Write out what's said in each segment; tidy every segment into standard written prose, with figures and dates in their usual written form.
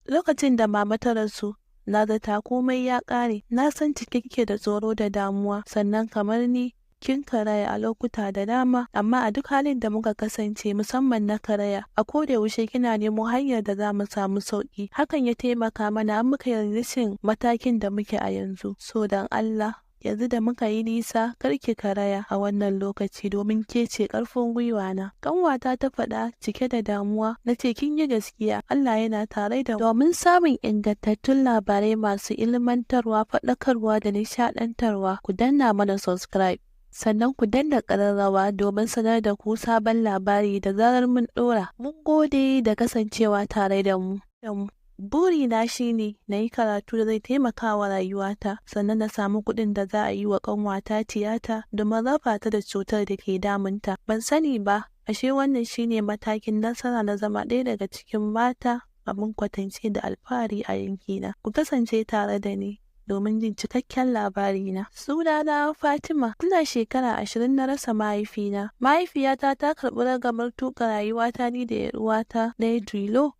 Lokacin da mama ta rasu, na zata komai ya ƙare. Na san cike kike da tsoro da damuwa, sannan kamar ni kin karaya a lokuta da dama, amma a duk halin da muka kasance, musamman na karaya, a koda yaushe kina nemo hanyar da za mu samu sauƙi. Hakan ya taimaka mana har muka yi matakin da muke a yanzu. So don Allah, yanzu da muka yi nisa, kar ki karaya a wannan lokaci, domin ke ce karfin gwiwa na. Kanwata ta faɗa cike da damuwa. Na ce, "Kin yi gaskiya, Allah yana tare da." Domin samun ingantattun labarai masu ilmantarwa, faɗakarwa da nishaɗantarwa, ku danna mana subscribe, sannan ku danna ƙararrawa domin sanar da ku sabon labari da zarar mun ɗora. Mun gode da kasancewa tare da mu. Burina shine na yi karatu da zai taimaka wa rayuwata, sannan na samu kuɗin da za a yi wa ƙanwata tiyata domin raba ta da cutar da ke damunta. Ban sani ba, ashe wannan shine matakin nasara na zama ɗaya daga cikin mata abin kwatance da alfahari a yankina. Ku kasance tare da ni domin jin cikakken labarina. Sunana Fatima, ina shekara 20 na rasa mahaifina. Mahaifiyata ta karɓi ragamar tuƙa rayuwata ni da 'yar uwata ɗaya tilo.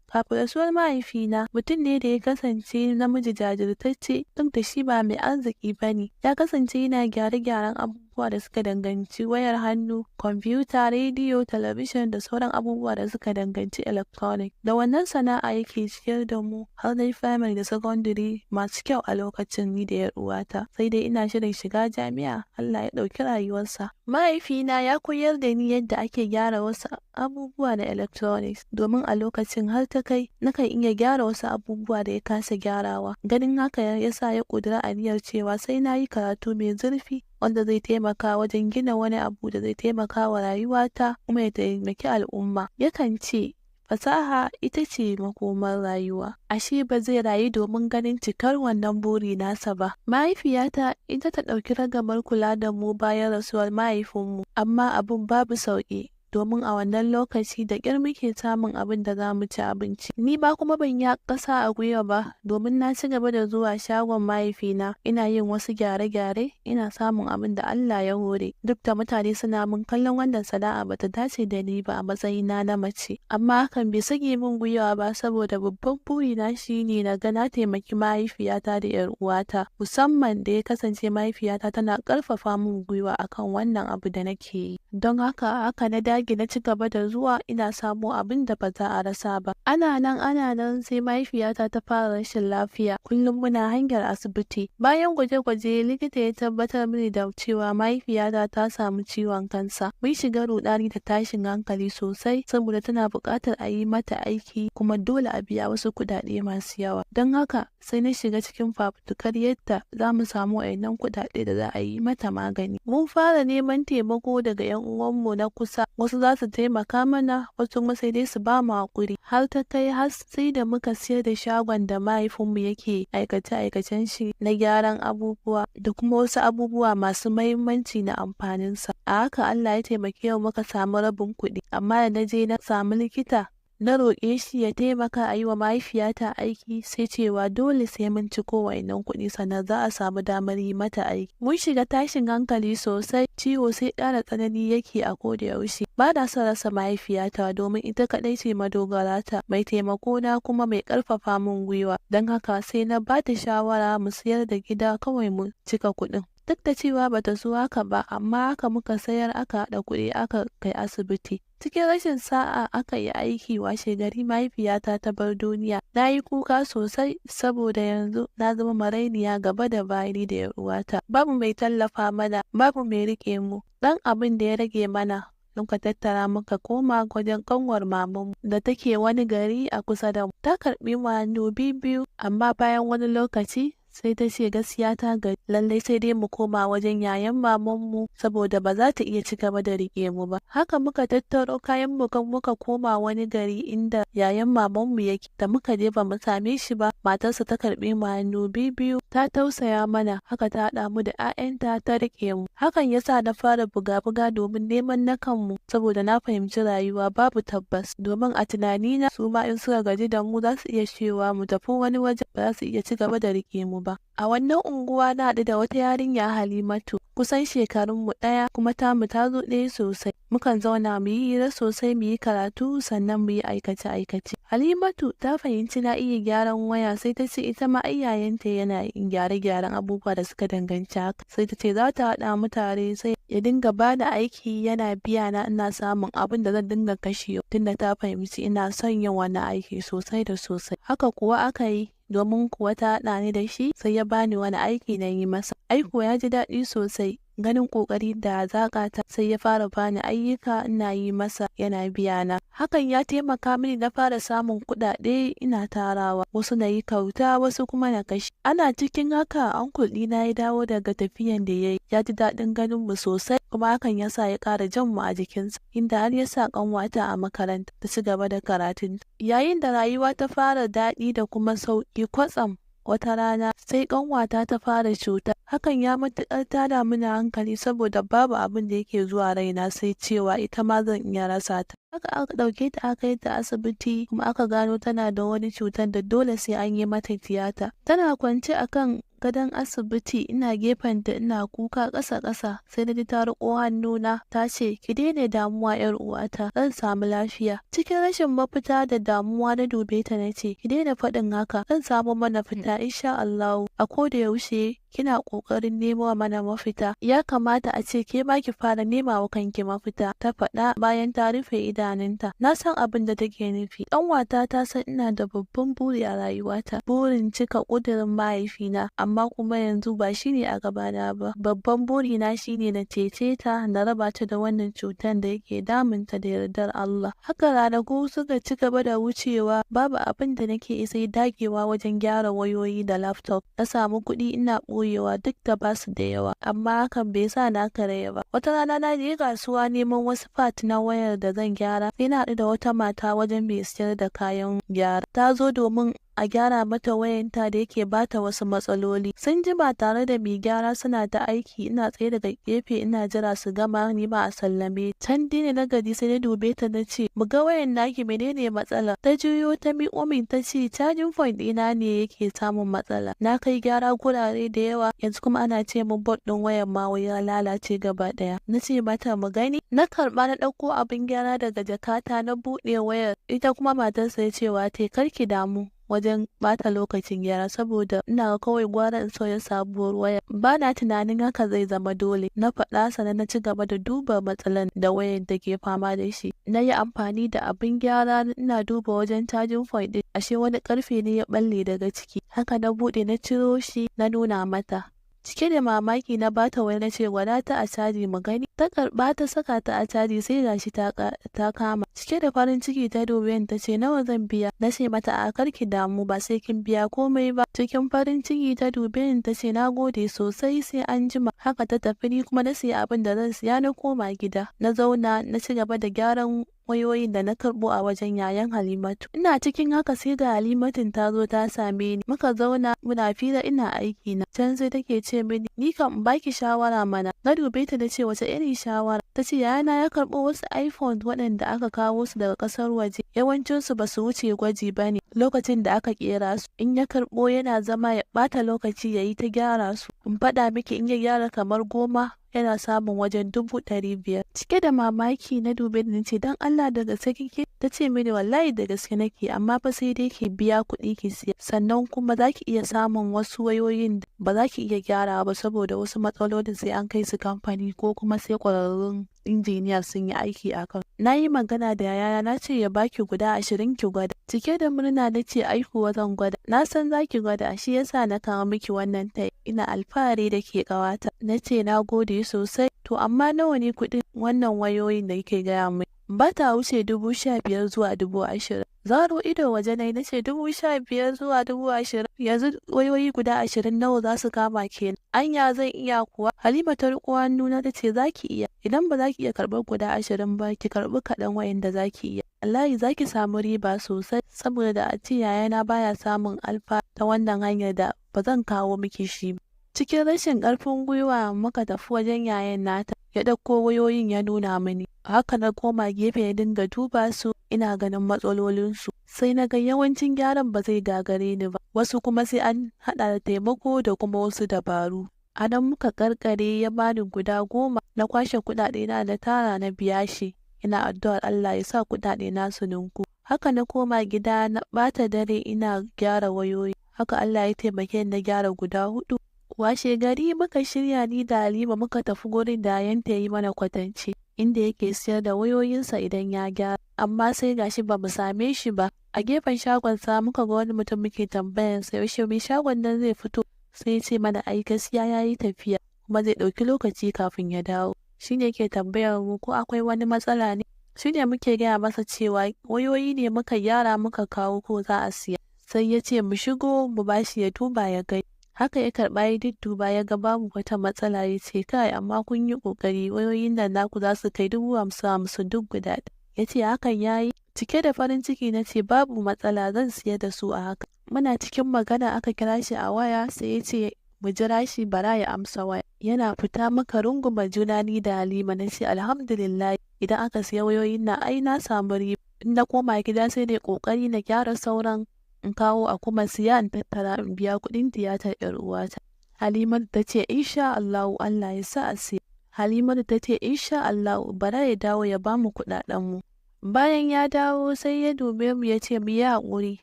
Kafin rasuwar mahaifina, mutum ne da ya kasance namiji jajirtacce, duk da shi ba mai arziki ba ne. Ya kasance yana gyare-gyaren abubuwa da suka danganci wayar hannu, kwamfuta, rediyo, talabijin da sauran abubuwa da suka danganci electronic. Da wannan sana'a yake ciyar da mu har na primary da secondary masu kyau a lokacin, ni da 'yar uwata. Sai dai ina shirin shiga jami'a, Allah ya ɗauki rayuwarsa. Mahaifina ya koyar da ni yadda ake gyara wasu abubuwa na electronics, domin a lokacin har ta kai nakan iya gyara wasu abubuwa da ya kasa gyarawa. Ganin haka ya sa ya ƙudiri aniyar cewa sai na yi karatu mai zurfi wanda zai taimaka wajen gina wani abu da zai taimaka wa rayuwata kuma ya taimaki al'umma. Yakan ce fasaha ita ce makomar rayuwa. Ashe ba zai rayu domin ganin cikar wannan buri nasa ba. Mahaifiyata ita ta ɗauki ragamar kula da mu bayan rasuwar mahaifinmu, amma abun babu sauƙi, domin a wannan lokaci da ƙyar muke samun abin da za mu ci abinci. Ni ba kuma ban yi ƙasa a gwiwa ba, domin na ci gaba da zuwa shagon mahaifina, ina yin wasu gyare-gyare, ina samun abin da Allah ya hore. Duk da mutane suna min kallon wannan sana'a bata dace da ni ba a matsayina na mace. Amma hakan bai sage min gwiwa ba, saboda babban burina shine na ga na taimaki mahaifiyata da 'yar uwata, musamman da ya kasance mahaifiyata tana ƙarfafa min gwiwa akan wannan abu da nake yi. Don haka haka na dage na ci gaba da zuwa, ina samo abin da ba za a rasa ba. Ana nan ana nan, sai mahaifiyata ta fara rashin lafiya. Kullum muna hanyar asibiti. Bayan gwaje-gwaje, likita ya tabbatar mini da cewa mahaifiyata ta samu ciwon kansa. Mun shiga rudani da tashin hankali sosai, saboda tana buƙatar a yi mata aiki kuma dole a biya wasu kuɗaɗe masu yawa. Don haka sai na shiga cikin fafutukar yadda za mu samu waɗannan kuɗaɗe da za a yi mata magani. Mun fara neman taimako daga 'yan uwanmu na kusa. Wasu za su taimaka mana, wasu kuma sai dai su ba mu haƙuri. Har ta kai har sai da muka siyar da shagon da mahaifinmu yake aikace-aikacen shi na gyaran abubuwa da kuma wasu abubuwa masu mahimmanci na amfaninsa. A haka Allah ya taimake mu muka samu rabin kuɗi. Amma da na je na samu likita, na roƙe shi ya taimaka a yi wa mahaifiyata aiki, sai cewa dole sai mun ciko wa'innan kuɗi sannan za a samu damar yi mata aiki. Mun shiga tashin hankali sosai, ciwo sai ƙara tsanani yake a koda yaushe. Ba na son rasa mahaifiyata, domin ita kaɗai ce madogarata, mai taimako na kuma mai ƙarfafa min gwiwa. Don haka sai na ba ta shawara mu sayar da gida kawai mu cika kuɗin. Duk da cewa bata so haka ba, amma haka muka sayar, aka haɗa kuɗi aka kai asibiti. Cikin rashin sa'a aka yi aiki, washe gari mahaifiyata ta bar duniya. Na yi kuka sosai, saboda yanzu na zama marainiya gaba da bayani da 'yar uwata. Babu mai tallafa mana, babu mai riƙe mu. Ɗan abin da ya rage mana muka tattara muka koma wajen ƙanwar mamanmu da take wani gari a kusa da mu. Ta karɓi mu hannu biyu, amma bayan wani lokaci sai ta ce gaskiya ta gaji, lallai sai dai mu koma wajen yayan mamanmu, saboda ba za ta iya ci gaba da riƙe mu ba. Haka muka tattaro kayan mu muka koma wani gari inda yayan mamanmu yake. Da muka je, ba mu same shi ba. Matarsa ta karɓe mu hannu biyu, ta tausaya mana, haka ta haɗa mu da 'ya'yanta ta riƙe mu. Hakan yasa na fara buga-buga domin neman na kanmu, saboda na fahimci rayuwa babu tabbas, domin a tunanina su ma in suka gaji da mu za su iya cewa mu tafi wani waje, ba za su iya ci gaba da riƙe mu ba. ba. A wannan unguwa na haɗu da wata yarinya Halimatu, kusan shekarunmu ɗaya kuma tamu ta zo ɗaya sosai. Mukan zauna mu yi hira sosai, mu yi karatu, sannan mu yi aikace-aikace. Halimatu ta fahimci na iya gyaran waya, sai ta ce ita ma iyayenta yana yin gyare-gyaren abubuwa da suka danganci haka. Sai ta ce za ta haɗa mu tare, sai ya dinga bani aiki yana biya na, ina samun abin da zan dinga kashewa, tunda ta fahimci ina son yin wannan aiki sosai da sosai. Haka kuwa aka yi, domin kuwa ta haɗa ni da shi, sai ya bani wani aiki na yi masa. Aiko ya ji daɗi sosai ganin ƙoƙari da hazaƙa ta, sai ya fara bani ayyuka ina yi masa yana biya na. Hakan ya taimaka mini na fara samun kuɗaɗe ina tarawa, wasu na yi kauta, wasu kuma na kashe. Ana cikin haka uncle ɗina ya dawo daga tafiyan da ya yi, ya ji daɗin ganin mu sosai, kuma hakan ya sa ya ƙara jan mu a jikinsa, inda har ya sa ƙanwata a makaranta ta ci gaba da karatun. Yayin da rayuwa ta fara daɗi da kuma sauƙi, kwatsam wata rana sai ƙanwata ta fara cuta. Hakan ya matuƙar tada mini hankali, saboda babu abin da yake zuwa raina sai cewa ita ma zan iya rasa ta. Haka aka ɗauke ta aka kai ta asibiti, kuma aka gano tana da wani cutar da dole sai an yi mata tiyata. Tana kwance a kan gadon asibiti, ina gefenta ina kuka ƙasa-ƙasa, sai na ji ta riƙo hannuna ta ce, "Ki daina damuwa, 'yar uwata, zan samu lafiya." Cikin rashin mafita da damuwa na dube ta na ce, "Ki daina faɗin haka, zan samu mana fita insha Allahu. A koda yaushe kina ƙoƙarin nemo mana mafita, ya kamata a ce ke ma ki fara nema wa kanki mafita," ta faɗa bayan ta rufe idanunta. Na san abin da take nufi. Ƙanwata ta san ina da babban buri a rayuwata, burin cika ƙudurin mahaifina, amma kuma yanzu ba shine a gabana ba. Babban burina shine na cece ta, na raba ta da wannan cutar da yake damunta, da yardar Allah. Haka ranaku suka ci gaba da wucewa, babu abin da nake sai dagewa wajen gyara wayoyi da laptop. Na samu kuɗi ina ɓoyewa, duk da basu da yawa, amma hakan bai sa na karaya ba. Wata rana na je kasuwa neman wasu part na wayar da zan gyara, sai na haɗu da wata mata wajen mai siyar da kayan gyara. Ta zo domin a gyara mata wayanta da yake bata wasu matsaloli. Sun jima tare da mai gyara suna ta aiki, ina tsaye daga gefe ina jira su gama ni ma a sallame. Can dai na gaji, sai na dube ta na ce, "Mu ga wayan naki, menene matsala?" Ta juyo ta miƙo min ta ce, "Charging point ɗina ne yake samun matsala. Na kai gyara gurare da yawa, yanzu kuma ana ce min board ɗin wayan ma wai ya lalace gaba ɗaya." Na ce mata, "Mu gani." Na karɓa, na ɗauko abin gyara daga jakata, na buɗe wayar. Ita kuma matarsa ya cewa ta, "Kar ki damu wajen bata lokacin gyara, saboda ina ga kawai gwara in sauya sabuwar waya." "Ba na tunanin haka zai zama dole," na faɗa, sannan na ci gaba da duba matsalan da wayar take fama da shi. Na yi amfani da abin gyara ina duba wajen charging point ɗin, ashe wani ƙarfe ne ya ɓalle daga ciki. Haka na buɗe, na ciro shi, na nuna mata. Cike da mamaki na bata wayar na ce, "Gwada ta a caji mu gani." Ta karɓa ta saka ta a caji, sai gashi ta kama. Cike da farin ciki ta dube ni ta ce, "Nawa zan biya?" Na ce mata, "A kar ki damu, ba sai kin biya komai ba." Cikin farin ciki ta dube ni ta ce, "Na gode sosai, sai an jima." Haka ta tafi, ni kuma na siya abin da zan siya, na koma gida. Na zauna na ci gaba da gyaran wayoyin da na karɓo a wajen yayan Halimatu. Ina cikin haka sai ga Halimatun ta zo ta same ni. Muka zauna muna fira ina aiki na. Can sai take ce mini, "Ni kam in baki shawara mana." Na dube ta na ce, "Wace irin shawara?" Ta ce, "Yayana ya karɓo wasu iPhone waɗanda aka kawo su daga ƙasar waje. Yawancinsu ba su wuce gwaji ba ne lokacin da aka ƙera su. In ya karɓo, yana zama ya ɓata lokaci ya yi ta gyara su. In faɗa miki, in ya gyara kamar 10, yana samun wajen 500,000." Cike da mamaki na dube ni ce, "Don Allah, da gaske kike?" Ta ce mini, "Wallahi da gaske nake, amma fa sai dai ki biya kuɗi ki siya. Sannan kuma za ki iya samun wasu wayoyin ba za ki iya gyarawa ba, saboda wasu matsalolin sai an kai su kamfani ko kuma sai ƙwararrun injiniya sun yi aiki a kan. Na yi magana da yayana, na ce ya baki guda 20 ki gwada." Cike da murna na ce, "Ai kuwa zan gwada." "Na san za ki gwada, shi yasa na kawo miki wannan tayi. Ina alfahari da ke, ƙawata." Na ce, "Na gode sosai. To amma nawa ne kuɗin wannan wayoyin da kike gaya min?" "Ba ta wuce 15,000 zuwa 20,000." Zaro ido waje na na ce, "15,000 zuwa 20,000? Yanzu wayoyi guda 20 nawa za su kama kenan? Anya zan iya kuwa?" Halima ta riƙo hannuna ta ce, "Za ki iya. Idan ba za ki iya karɓar guda 20 ba, ki karɓi kaɗan wayanda za ki iya. Wallahi za ki samu riba sosai, saboda da a ce yayana baya samun alfa ta wannan hanyar, da ba zan kawo miki shi ba." Cikin rashin ƙarfin gwiwa muka tafi wajen yayan nata, ya ɗauko wayoyin ya nuna mini. Haka na koma gefe na dinga duba su ina ganin matsalolinsu. Sai na ga yawancin gyaran ba zai gagare ni ba, wasu kuma sai an haɗa da taimako da kuma wasu dabaru. A nan muka karkare ya bani guda 10, na kwashe kuɗaɗe na da tara na biya shi. Ina addu'ar Allah ya sa kuɗaɗe na su ninku. Haka na koma gida na ɓata dare ina gyara wayoyi. Haka Allah ya taimake ni na gyara guda 4. Washe gari muka shirya ni da Halima muka tafi gurin da yayanta ya yi mana kwatance, inda yake siyar da wayoyinsa idan ya gyara. Amma sai gashi ba mu same shi ba. A gefen shagonsa muka ga wani mutum muke tambayansa yaushe mai shagon nan zai fito. Sai ya ce mana ai gaskiya ya yi tafiya kuma zai ɗauki lokaci kafin ya dawo. Shi ne yake tambayar mu ko akwai wani matsala ne. Shi ne muke gaya masa cewa wayoyi ne muka gyara muka kawo ko za a siya. Sai ya ce mu shigo mu bashi ya duba ya gani. Haka ya karɓa ya dudduba ya ga babu wata matsala ya ce kai amma kun yi ƙoƙari, wayoyin nan naku za su kai 50,000 duk guda ɗaya. Ya ce hakan ya yi. Cike da farin ciki na ce babu matsala, zan siya da su a haka. Muna cikin magana aka kira shi a waya, sai ya ce mu jira shi bara ya amsa waya. Yana fita muka runguma juna ni da Halima, na ce alhamdulillah, idan aka siya wayoyin nan ai na samu riba. In na koma gida sai dai ƙoƙari na gyara sauran in kawo a kuma siya in tattara in biya kuɗin tiyatar 'yar uwata. Halimatu ta ce insha Allahu Allah ya sa a siya. Halimatu ta ce insha Allahu bara ya dawo ya bamu kuɗaɗen mu. Bayan ya dawo sai ya dube mu ya ce mu yi haƙuri,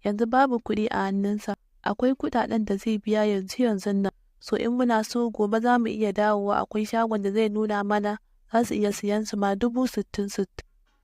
yanzu babu kuɗi a hannunsa, akwai kuɗaɗen da zai biya yanzu yanzun nan. So in muna so gobe za mu iya dawowa, akwai shagon da zai nuna mana za su iya siyan su ma 60,000.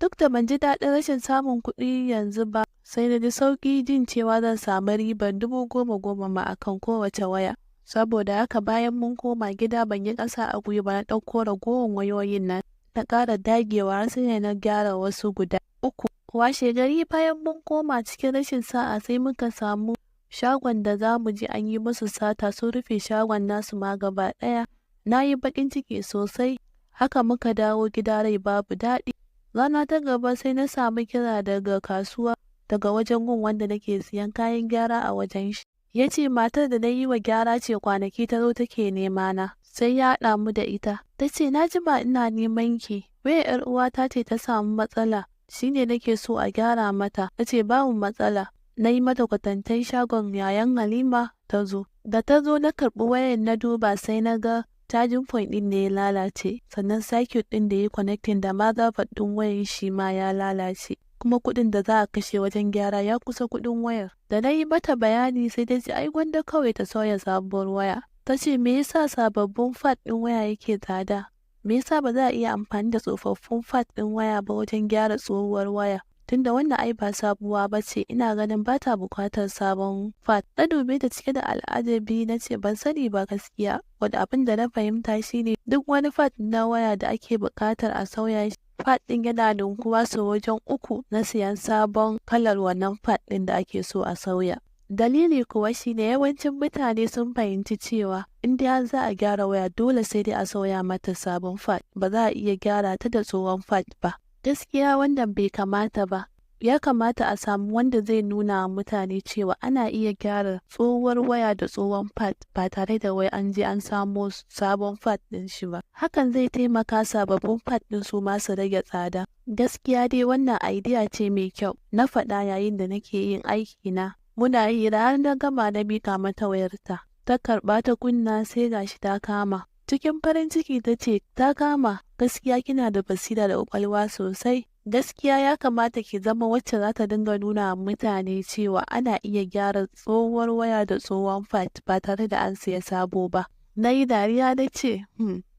Duk da ban ji daɗin rashin samun kuɗi yanzu ba, sai na ji sauƙi jin cewa zan samu ribar 10,000 ma akan kowace waya. Saboda haka bayan mun koma gida ban yi ƙasa a gwiwa na ɗauko ragowar wayoyin nan, na ƙara dagewa har sai na gyara wasu guda 3. Washe gari bayan mun koma cikin rashin sa'a sai muka samu shagon da za mu je an yi musu sata, sun rufe shagon nasu ma gaba ɗaya. Na yi baƙin ciki sosai. Haka muka dawo gida rai babu daɗi. Rana ta gaba sai na samu kira daga kasuwa, daga wajen gun wanda nake siyan kayan gyara a wajen shi. Ya ce matar da na yi wa gyara ce kwanaki ta zo take nema na. Sai ya haɗa mu da ita. Ta ce na jima ina neman ki. Wayar 'yar uwata ce ta samu matsala, shine nake so a gyara mata. Ta ce babu matsala. Na yi mata kwatantan shagon yayan Halima ta zo. Da ta zo na karɓi wayar na duba sai na ga charging point ɗin ne ya lalace, sannan circuit ɗin da ya connecting da motherboard ɗin wayar shi ma ya lalace. Kuma kuɗin da za a kashe wajen gyara ya kusa kuɗin wayar. Da na yi mata bayani sai ta ce ai gwanda kawai ta sauya sabuwar waya. Ta ce me yasa sababbin pad ɗin waya yake tsada? Me yasa ba za a iya amfani da tsofaffin pad ɗin waya ba wajen gyara tsohuwar waya? Tunda wannan ai ba sabuwa ba ce, ina ganin ba ta buƙatar sabon pad. Na dube ta cike da al'ajabi na ce ban sani ba gaskiya. Wanda abin da na fahimta shine duk wani pad na waya da ake buƙatar a sauya shi, pad ɗin yana ninkuwa sau wajen 3 na siyan sabon kalar wannan pad ɗin da ake so a sauya. Dalili kuwa shine yawancin mutane sun fahimci cewa in dai za a gyara waya dole sai dai a sauya mata sabon pad, ba za a iya gyara ta da tsohon pad ba. Gaskiya wannan bai kamata ba. Ya kamata a samu wanda zai nuna wa mutane cewa ana iya gyara tsohuwar waya da tsohon pad ba tare da wai an je an samo sabon pad ɗin shi ba. Hakan zai taimaka sababbin pad ɗin su ma su rage tsada. Gaskiya dai wannan idea ce mai kyau, na faɗa yayin da nake yin aikina. Muna hira har na gama na miƙa mata wayarta. Ta karɓa ta kunna sai gashi ta kama. Cikin farin ciki ta ce ta kama, gaskiya kina da basira da ƙwaƙwalwa sosai. Gaskiya ya kamata ki zama wacce za ta dinga nuna wa mutane cewa ana iya gyara tsohuwar waya da tsohon pad ba tare da an siya sabo ba. Na yi dariya na ce,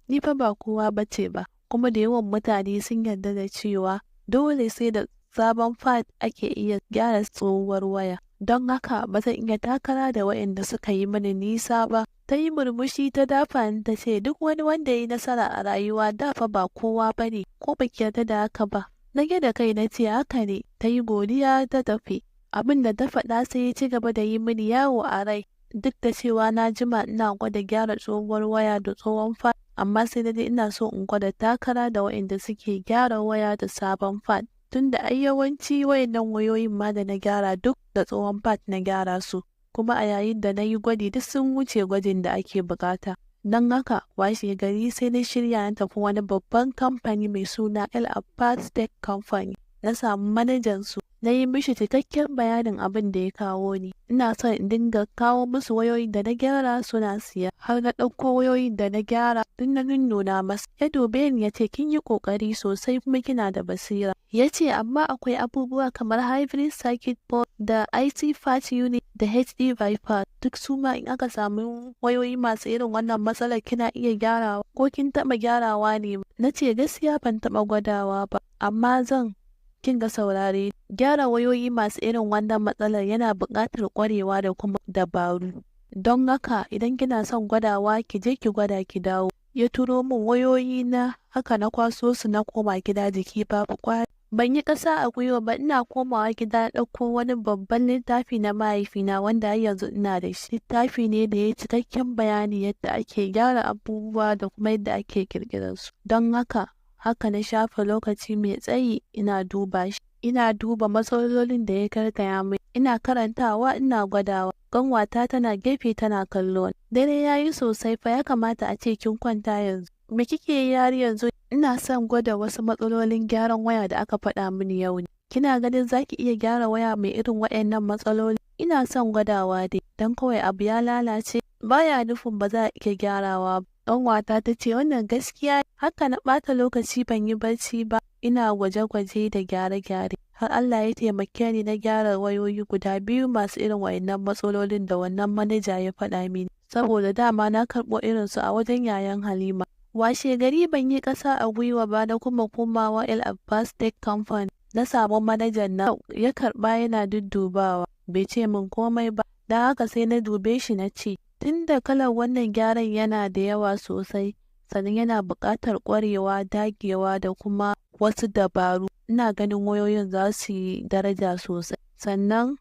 ni fa ba kowa ba ce ba, kuma da yawan mutane sun yarda da cewa dole sai da sabon pad ake iya gyara tsohuwar waya. Don haka ba zan iya takara da waɗanda suka yi mini nisa ba. Ta yi murmushi ta dafa ni ta ce duk wani wanda ya yi nasara a rayuwa da fa ba kowa ba ne, ko ba ki yarda da haka ba. Na gyaɗa kai na ce haka ne, ta yi godiya ta tafi. Abin da ta faɗa sai ya ci gaba da yi mini yawo a rai. Duk da cewa na jima ina gwada gyara tsohuwar waya da tsohon pad, amma sai na ji ina so in gwada takara da waɗanda suke gyara waya da sabon pad. Tunda ai yawanci wayannan wayoyin ma da na gyara duk da tsohon pad na gyara su. Kuma a yayin da na yi gwaji, duk sun wuce gwajin da ake bukata. Don haka washe gari sai na shirya na tafi wani babban kamfani mai suna El Abbas Tech Company. Na samu manajan su, na yi mishi cikakken bayanin abin da ya kawo ni. Ina son in dinga kawo musu wayoyin da na gyara suna siya. Har na ɗauko wayoyin da na gyara duk na nunnuna masa. Ya dube ni ya ce, "Kin yi ƙoƙari sosai kuma kina da basira." Ya ce amma akwai abubuwa kamar hybrid circuit board da IT patch unit da HD bypass, duk su ma in aka samu wayoyi masu irin wannan matsalar kina iya gyarawa, ko kin taɓa gyarawa ne? Na ce gaskiya ban taɓa gwadawa ba, amma zan. Kin ga, saurare, gyara wayoyi masu irin wannan matsalar yana buƙatar ƙwarewa da kuma dabaru. Don haka idan kina son gwadawa, ki je ki gwada ki dawo. Ya turo min wayoyi na, haka na kwaso su na koma gida jiki babu ƙwari. Ban yi ƙasa a gwiwa ba, ina komawa gida na ɗauko wani babban littafi na mahaifina wanda har yanzu ina da shi. Littafi ne da ya yi cikakken bayani yadda ake gyara abubuwa da kuma yadda ake ƙirƙirar su. Don haka na shafe lokaci mai tsayi ina duba shi. Ina duba matsalolin da ya karkaya min. Ina karantawa, ina gwadawa. Ƙanwata tana gefe tana kallo. "Dare ya yi sosai fa, ya kamata a ce kin kwanta yanzu. Me kike yi har yanzu?" "Ina son gwada wasu matsalolin gyaran waya da aka faɗa mini yau ne." "Kina ganin za ki iya gyara waya mai irin waɗannan matsaloli?" "Ina son gwadawa dai, don kawai abu ya lalace baya nufin ba za a iya gyarawa ba." Ƙanwata ta ce, "Wannan gaskiya." Haka na ɓata lokaci, ban yi barci ba, ina gwaje-gwaje da gyare-gyare. Har Allah ya taimake ni na gyara wayoyi guda biyu masu irin waɗannan matsalolin da wannan manaja ya faɗa mini. Saboda dama na karɓo irinsu a wajen yayan Halima. Washe gari ban yi ƙasa a gwiwa ba, na kuma komawa El Abbas Tech Company. Na samu manajan na, ya karɓa yana duddubawa. Bai ce min komai ba. Don haka sai na dube shi na ce, tun da kalar wannan gyaran yana da yawa sosai, sannan yana buƙatar ƙwarewa, dagewa da kuma wasu dabaru, ina ganin wayoyin za su yi daraja sosai. Sannan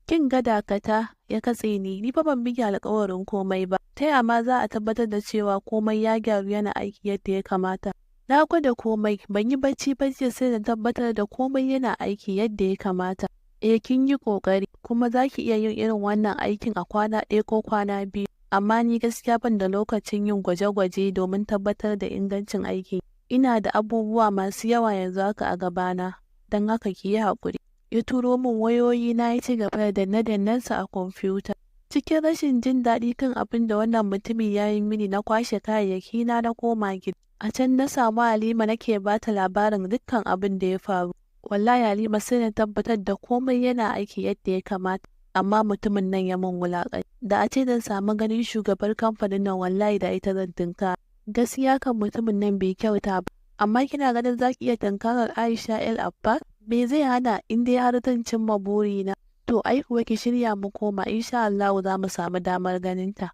kin ga, dakata, ya katse ni, "Ni fa ban miki alƙawarin komai ba. Ta ya ma za a tabbatar da cewa komai ya gyaru yana aiki yadda ya kamata? Na gwada komai, ban yi bacci ba jiya sai da tabbatar da komai yana aiki yadda ya kamata. Eh, kin yi ƙoƙari, kuma za ki iya yin irin wannan aikin a kwana ɗaya ko kwana 2. Amma ni gaskiya ban da lokacin yin gwaje-gwaje domin tabbatar da ingancin aiki. Ina da abubuwa masu yawa yanzu haka a gabana, don haka ki yi haƙuri." Ya turo min wayoyi na, ya ci gaba da danne-dannensa a kwamfuta. Cikin rashin jin daɗi kan abin da wannan mutumin ya yi mini, na kwashe kayayyaki na na koma gida. A can na samu Halima nake ba ta labarin dukkan abin da ya faru. "Wallahi Halima, sai na tabbatar da komai yana aiki yadda ya kamata, amma mutumin nan ya mun wulaƙanci. Da a ce zan samu ganin shugabar kamfanin nan, wallahi da ita zan tunkara. Gaskiya kan mutumin nan bai kyauta ba." "Amma kina ganin za ki iya tunkarar Aisha El Abbas?" "Me zai hana, in dai har zan cimma burina?" "To ai kuwa ki shirya mu koma, insha Allahu za mu samu damar ganin ta."